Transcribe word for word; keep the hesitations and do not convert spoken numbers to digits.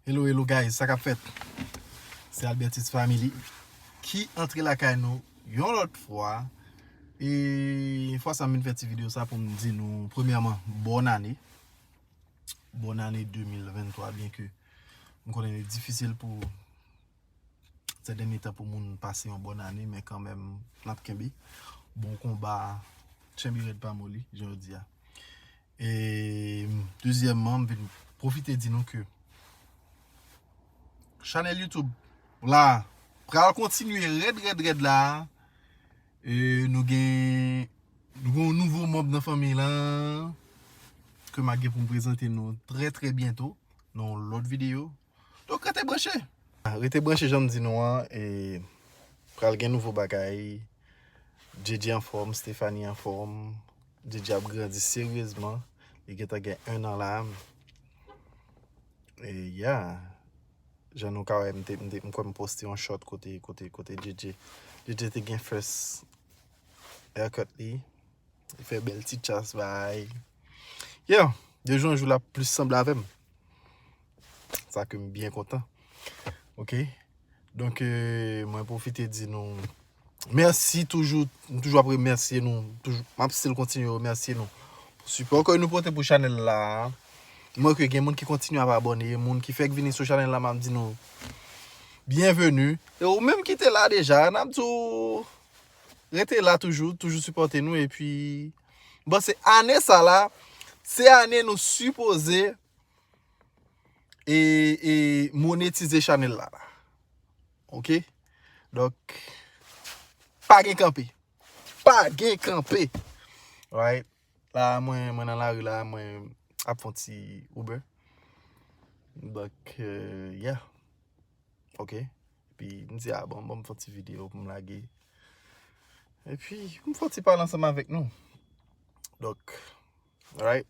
Hello, hello guys, sa k ap fèt? Se Albertis Family ki antre lakay nou yon lòt fwa. E fwa sa m vin fè ti videyo sa pou m di nou, premyèman, bòn ane. Bòn ane de mil venntwa, byen ke m konnen li difisil pou sè dènye tan pou moun pase yon bòn ane, men kanmenm, n ap kenbe. Bon konba, tchenbe rèd pa moli, jan yo di a. E dezyèmman, m vin pwofite di nou ke chanèl YouTube la pral kontinye rèd, rèd, rèd la. E nou gen, nou gen yon nouvo manm nan fanmi lan ke m ap gen pou m prezante nou trè, trè byento nan yon lòt videyo. Donk, rete branche. Rete branche, jan m di nou an, e pral gen nouvo bagay. J J anfòm, Stephanie anfòm. J J ap grandi seryezman. Li gentan gen en an la. E ya, jan nou ka wè, m te, m te, m kwè m poste yon short kote, kote, kote J J. J J te gen first haircut li. Li fè bèl ti chas bay. Yeah, de jou an jou l ap plis sanble avè m. Sa ke m byen kontan. Ok. Donk, euh, mwen pwofite di nou mèsi toujou. M toujou ap remèsye nou. Toujou, m ap still kontinye remèsye nou pou sipò ke nou pote pou chanèl la. Mwen ke gen moun ki kontinye ap abòne, moun ki fèk vini sou chanèl la, m ap di nou byenveni. E ou menm ki te la deja, n ap di w rete la toujou, toujou sipòte nou. Epi, bon, se ane sa la, se ane nou sipoze e, e monetize chanèl la. Ok? Donk, pa gen kanpe. Pa gen kanpe. Right? La, mwen, mwen nan lari la, mwen ap fè yon ti Uber. Donk, euh, yeah. Ok? Epi, m di, ah, bon, bon, m fè yon ti videyo pou m lage. Epi, m fè yon ti pale ansanm avèk nou. Donk, alright?